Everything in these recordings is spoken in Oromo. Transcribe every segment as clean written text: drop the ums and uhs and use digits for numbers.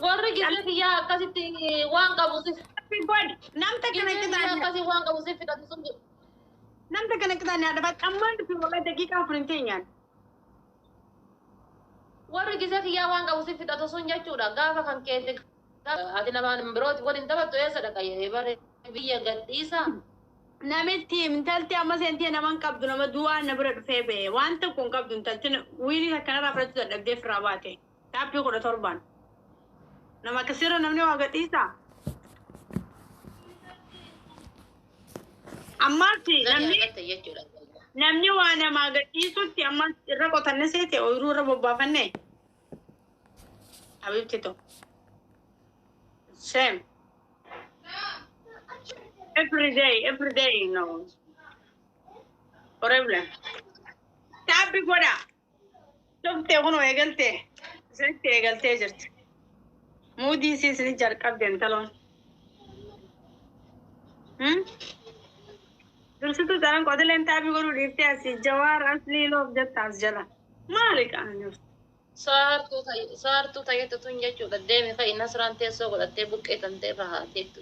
Warri gisee kiyyaa akkasitti waan qabu si Godhi. Namta kana gisee kiyyaa qixaan akkasii waan qabu si fixatu sun namta kana qixaan yaada bakka ammaan dhufe walaa daqiiqaa 4 hin teenyaan. Warri gisee kiyyaa waan qabu si fixatu sun jechuudha. Gaafa kan keetti ati namaan birooti waliin taphattu eessa dhaqa bare biyya gadhiisaa. Namitti intalti amma seentee nama hin qabdu, nama du'aa na bira dhufee ba'e waan tokko hin qabdu intalti wiilii akkanarraa fudhachuu dadhabdee ofirraa baate taappii 17n nama akkasirra namni waa gadhiisaa. Ammaas Gadi namni argatte jechuudha. Namni waa namaa gadhiisutti amma irra qotanne seete ooyiruu irra bobbaafanne habibti to shame every day, every day, no horrible. Taabbi godha dhuftee kun eegalte isinitti eegaltee jirti muudii isii isinit jalqabde intaloon. Dursituu tanan qotileen taabii godhuu dhiiftee asii Jawaar Aslii loof jetta as jala. Maali qaanyofti? Saartuu ta'etu tun jechuudha. Deemi ka'i, Nasraan teessoo godhattee buqqee tantee irra haa teettu.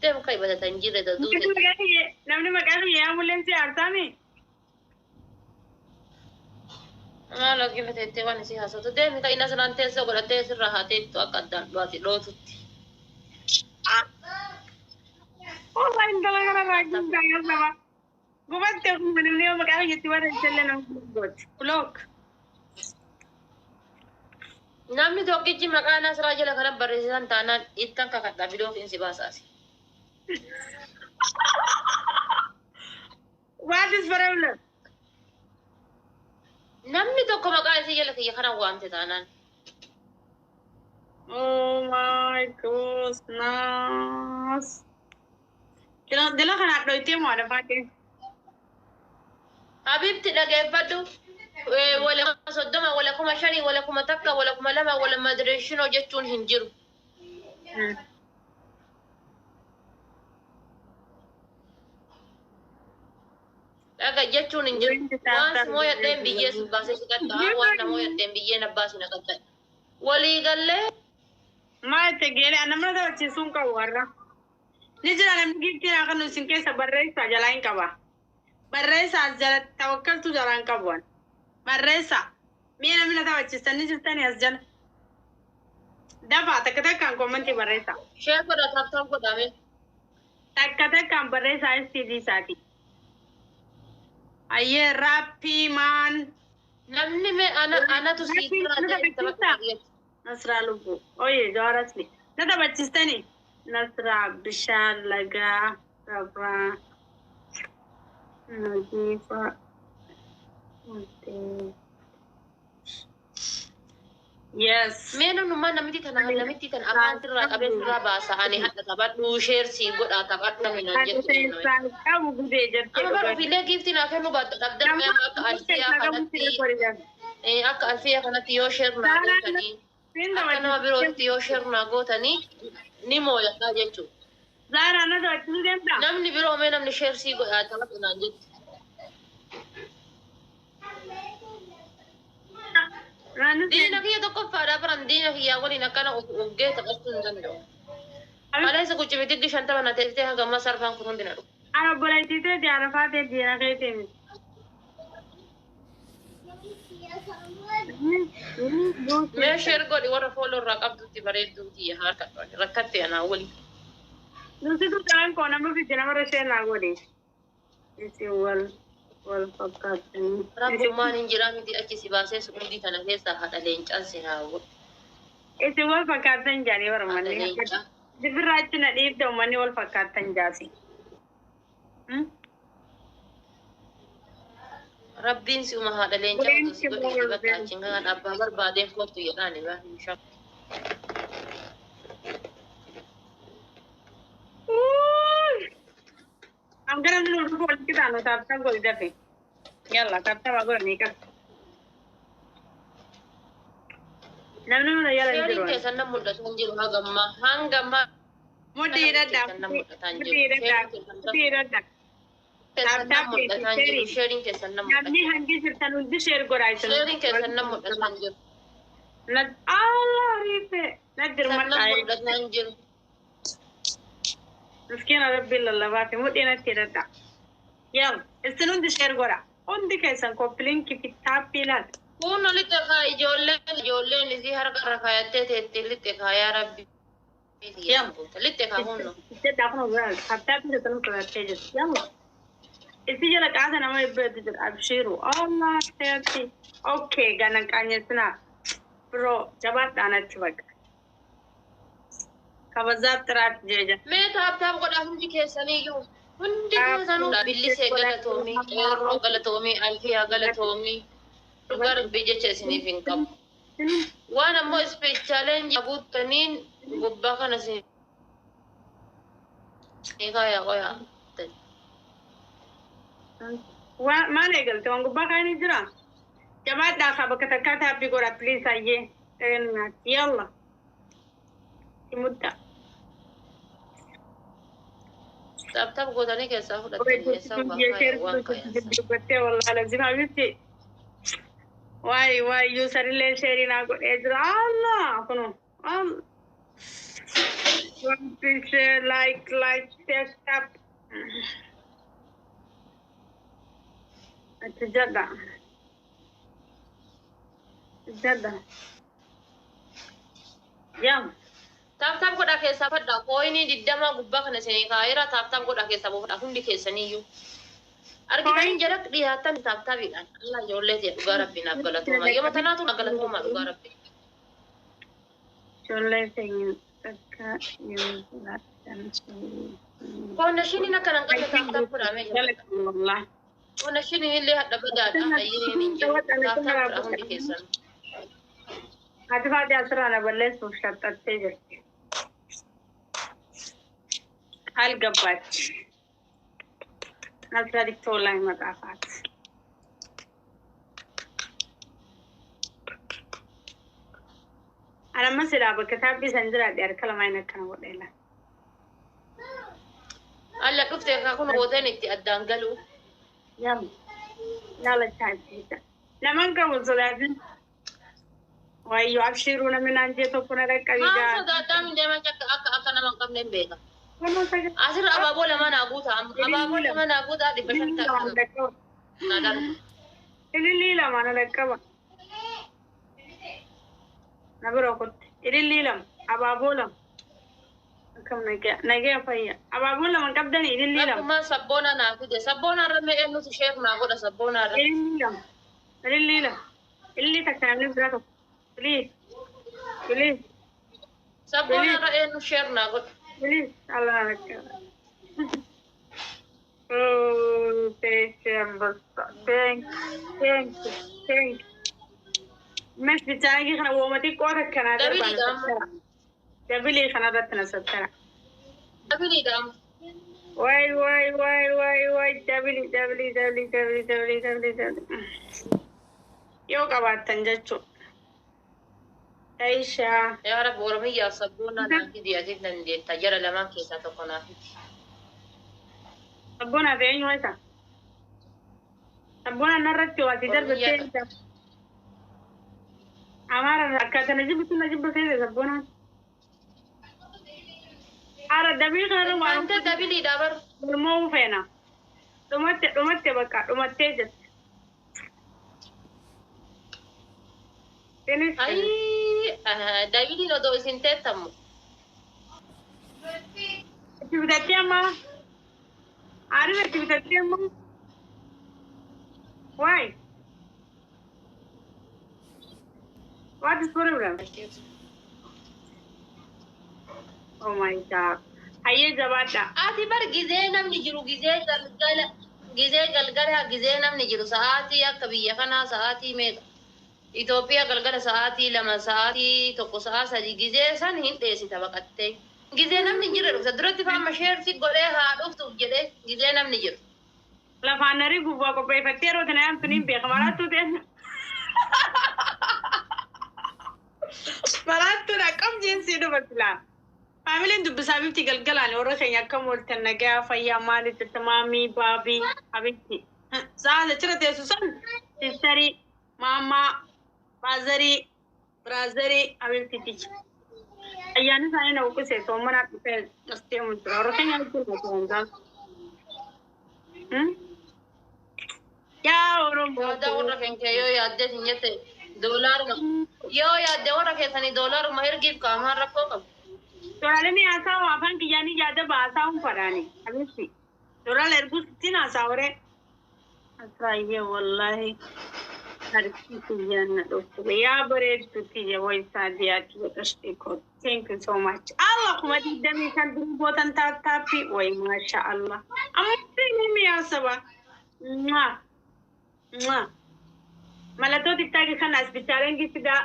Deemi ka'i, badata hin jirre Namni duute. maqaa kiyya namni maqaa kiyya yaamulleen si aartaami? Maal argina teettee waan isii haasoftu. Deemi ka'i, Nasraan teessoo godhattee sirra haa teettu akka addaan dhuwaati dhootutti. Wallahi intala kana raajiin daangaa saba. Gubatte ofuma namni yoo maqaa kiyyatti barreessellee nama gooti. Block. Namni tokkichi maqaa Nasraa jala kana barreessisan taanaan ittan kakadha bidoo fi si baasaasi. What is problem? Namni tokko maqaa isii jala kiyya kana waamte taanaan. Oh my goodness. Dila kana dhoytee moo adafaa kee? Habibti, dhageeffadhu. Wala 30, wala 5,000, wala 1,000, wala 2,000, wala madireeshinoo jechuun hin jiru. Dhaga jechuun hin jiru. Waan si mooyadheen biyyee si baasee si qaxxaa. Waan na mooyadheen biyyee na baasii na qaxxaa. Walii gallee. Maal itti geele namni taphachiisuu hin qabu warra. Ni jira namni giiftii naa kennu isin keessa, barreessaa jalaa hin qaba. Barreessaa as jala tawakkaltu jalaa hin qabu. Barreessaa. Mi'a namni na taphachiistan ni jirtanii as jala. Dafaa takka takkaan commentii barreessaa. Share godha, tap tap godhame. Takka takkaan barreessaa STD isaati. Ayyee raappii maan. Namni mee ana anatu sii Raappii biraa na deemu taphachiistaa? taphatu. Nasraa lubbuu. Oye Jawar Asli. Na taphachiistanii? Nasraa bishaan lagaa rabaa nadiifa. Yes. Mee namnummaa namitti tana afaan sirraa qabee sirraa baasa, ani hadha taphadhu, share sii godhaa taphadhu namni naan Kan jettu keessaan qabu gudee jettee Amma bara dhugaa. ofiilee giiftii naa kennuu baattu dhabdan Nama mee amma akka alfiyaa keessaa qabu kanatti siree godhe. Akka alfiyaa kanatti yoo share naa Saaraan gootanii siin akka nama taphachiistee. birootti yoo share naa gootanii ni mooyadhaa jechuudha. Zaaraan na taphachiisuu deemtaa? Namni biroo mee namni share sii godhaa taphadhu naan jettu. Naanis Diina kiyya tokkoffaadhaa baran diina kiyyaa waliin akkana of uggee taphachuu hin danda'u. Kaleessa quccibitiggi 50 na teessitee haga ammaa sarfaan kun hundi na dhufu. Ana obboleettii ta'e jaarafaa ta'e diina kee ta'e miti. Mee share godhi warra follow irraa qabdutti, bareedduu tiyya harka rakkatte anaa waliin. Nuti tuqaan koo nama fidde namarra ishee naa godhi. Isin wal wal fakkaatanii. Rabbummaan hin jiraa miti achi si baasee su'uudii kana keessaa haadha leencaan si haa godhu. Isin wal fakkaattan jaanii Haadha barmanni. leencaa. Sifirraa achi na dhiifte uummanni wal fakkaattan jaasi. Rabbiin si uma haadha leencaa utuu si godhe bakka achiin kan abbaa barbaadeen kootu jedhaani baa hin shakku. Am gara nu dhufu walitti taanu tap tap godhi dafe. Yalla tap tap godhanii qaba. Namni nuna yala hin Shareiin jiru. keessan nan mul'atu hin jiru hagammaa hangammaa Mudhii hidhadhaa. keessan nan mul'ataa hin Mudhii jiru. hidhadhaa. Shareiin keessan Mudhii hidhadhaa. Keessan nan Tap tap mul'ataa hin jiru. sheeriin. Sheeriin keessan nan Namni mul'ata. hangi jirtan hundi share godhaa isin. Sheeriin keessan nan mul'ataa hin jiru. Allah riife. Na San nan dirmadhaa. mul'ataa hin jiru. Miskiina rabbiin lallabaate mudhii natti hidhadha. Yalla isin hundi share godhaa. Hundi keessan copy link fi taappii laata. Kun lixe kaa ijoolleen isii harka irra kaayattee teetti lixe kaa yaa rabbi. Yalla. Lixe kaa hunno. Jedhaa kun biraa tap-taappii keessan sodaatee jirti. Yalla. Isi jala qaasa nama ibbeetu jira. Abshiiru. Allah seeti. Okay ganan qaanyessinaa. Biroo jabaadhaa natti baqa. Kabazaaf xiraat jeeja. Mee tap tap godhaa hundi keessaniyyuu. Hundi keessanuu billisee galatoomii, qeerroo galatoomii, alfiyaa galatoomii. Dhugaa rabbii jecha isiniif hin qabu. Waan ammoo speed challenge guuttaniin gubbaa kana isin kaayaa qoyaa. Maal eegalte waan gubbaa kaayanii jira? Jabaadhaa kaa bakka takkaa taappii godha please ayyee. Yalla. Mudda. Tap tap gootanii keessaa fudhatanii keessaa waan kaayaa waan kaayaa. Dubbattee wallaahi lazim habibti. Waay waay yuusarillee sheerii naa godhee jira. Allah kunu. Allah. Share like like share tap. Achi jedha. Jedha. Yam. Tap tap godhaa keessaa fadhaa coinii 20 gubbaa kana isinii kaayeera tap tap godhaa keessaa buufadhaa hundi keessaniyyuu. Argitanii jala dhiyaatan tap tapiidhaan. Allah ijoollee ta'e dhugaa rabbii naaf galatooma. Yooma tanaatu na galatooma dhugaa rabbii. Ijoollee keenya takka yoo jiraatan. Connectioniin akkana hin qabne tap tap godhamee jira. Wallahi. Connectioniin illee hadha badaadha. Fayyiniin hin jiru. Tap tap godhaa hundi keessan. Ati faati asirraa na balleessuuf shaxxattee jirti. Algabbaatti. Nasra diktoo wallahi maqaa faati. Ani amma silaa bakka taappii san jiraadhe harka lamaan akkana godhee laata. Alla dhufte kun gooteen itti addaan galu. Yalla. Yalla chaachisa. Naman qabu sodaatin. Wayyoo abshiiruu namni naan jee tokko na dhaqqabii Maa gaa. sodaadhaa min deemaa akka nama hin qabne hin beeka. Asirra abaaboo lama naa guutaa. Abaaboo lama naa guutaa 500 ta'a. Naa darba. Ilillii lama na dhaqqaba. Na bira kutte. Ilillii lama. Abaaboo lama. Akkam nagaya nagaya fayya. Abaaboo lama qabdani ilillii lama. Rabbumaan sabboona naa fide. Sabboona irra mee eenyutu share naa godha sabboona irra. Ilillii lama. Ilillii lama. Ilillii takka namni biraa tokko. Please. Please. Sabboona irra eenyu share naa godha. Please. Allah na dhaqqaba. Oh, thank you, thank you, thank you, thank you. Mes bichaangi kana woomati qoota kanaa Dabilii darbaa na dha. sattara. Dabilii kanarratti na sattara. Dabilii dha. Waay waay waay waay waay dabilii dabilii dabilii dabilii dabilii dabilii dabilii. Yoo qabaattan jechuudha. Aishaa. Yaa Rabbi Oromiyyaaf sabboona naa fidi ati dandeetta. Jara lamaan keessaa tokko naa fidi. Sabboonaa fi eenyu isa? Sabboonaan narratti waati darbattee Oromiyyaa. Amaara akkaataa na jibbitu na jibbisee sabboonaan. Ara dabii kanarra waan Ante dabiliidha bar. mormuu feena. Dhumatte dhumatte bakka dhumattee jirti. Finish. Ayii dabiliin odoo isin teettamu. Itti bitattee amma. Aarif itti bitattee amma. Why? What is problem? Oh my God. Hayyee jabaadha. Ati bar gizee namni jiru gizee galgala gizee galgala gizee namni jiru sa'aatii akka biyya kanaa sa'aatii meeqa? Itoophiyaa galgala sa'aatii 2 sa'aatii 1 sa'aa 3 gizee san hin dheessita baqattee. Gizee namni hin jirre dhufta duratti faama sheersi godhee haa dhuftuuf jedhee gizee namni jiru. Lafaan narii gubbaa qopheeffattee yeroo tana yaamtu niin beeka. Maraattuu ta'e. Maraattuudha qabjiin sii dhufa silaa. Faamiliin dubbisaa bifti galgalaan warra keenya akkam ooltan, nagaa fayyaa maaliif jirta, maamii baabii habibti. Sa'a achirra teessu san sistarii, maamaa, faazarii, biraazarii habibti ticha. Ayyaanni isaanii na uqqise soommanaa dhufee as deemu jira. Warra keenya wajjin na ta'an. Yaa Oromoo. Yaadaa warra keenya yoo yaadde hin jette doolaaruma. Yoo yaadde warra keessanii doolaaruma ergiif qaamaan rakkoo qabu. Doolaaleen haasawu afaan kiyyaanii yaada baasaa hin fadhaani. Habibti. Doolaala erguu sittiin haasaawure. Asaayyee wallaahi. Harki kiyyaan na dhukkube. Yaa bareeddu tiyya wayisaa diyaati godhashte koo. Thank you so much. Allah 25,000 durii gootan taappii. Wayi maasha Allah. Amma ni mi'aasaba. Mwah. Mwah. Mallattoo TikTokii kana as bichaaleen fidaa.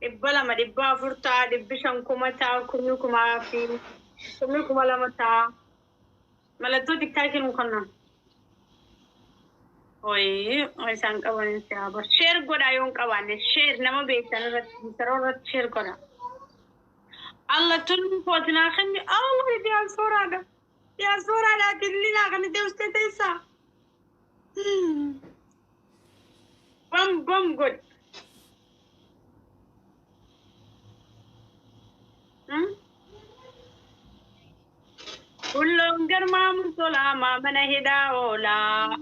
200, 400 ta'a, 500 1000 ta'a, kumni kumaa fi kumni 2000 ta'a. Mallattoo TikTokii nu kenna. Oyi, isaan qaban si haa bar. Share godhaa yoo hin qabaanne, share nama beektan irratti, misiroo irratti share godhaa. Allah tun kootinaa kenni, Allah diyaaspooraadha. Diyaaspooraadha tillinaa kan itti ustee teessaa. Bam bam godhi. Kulloon garmaamu tolaa maamana hidhaa oolaa.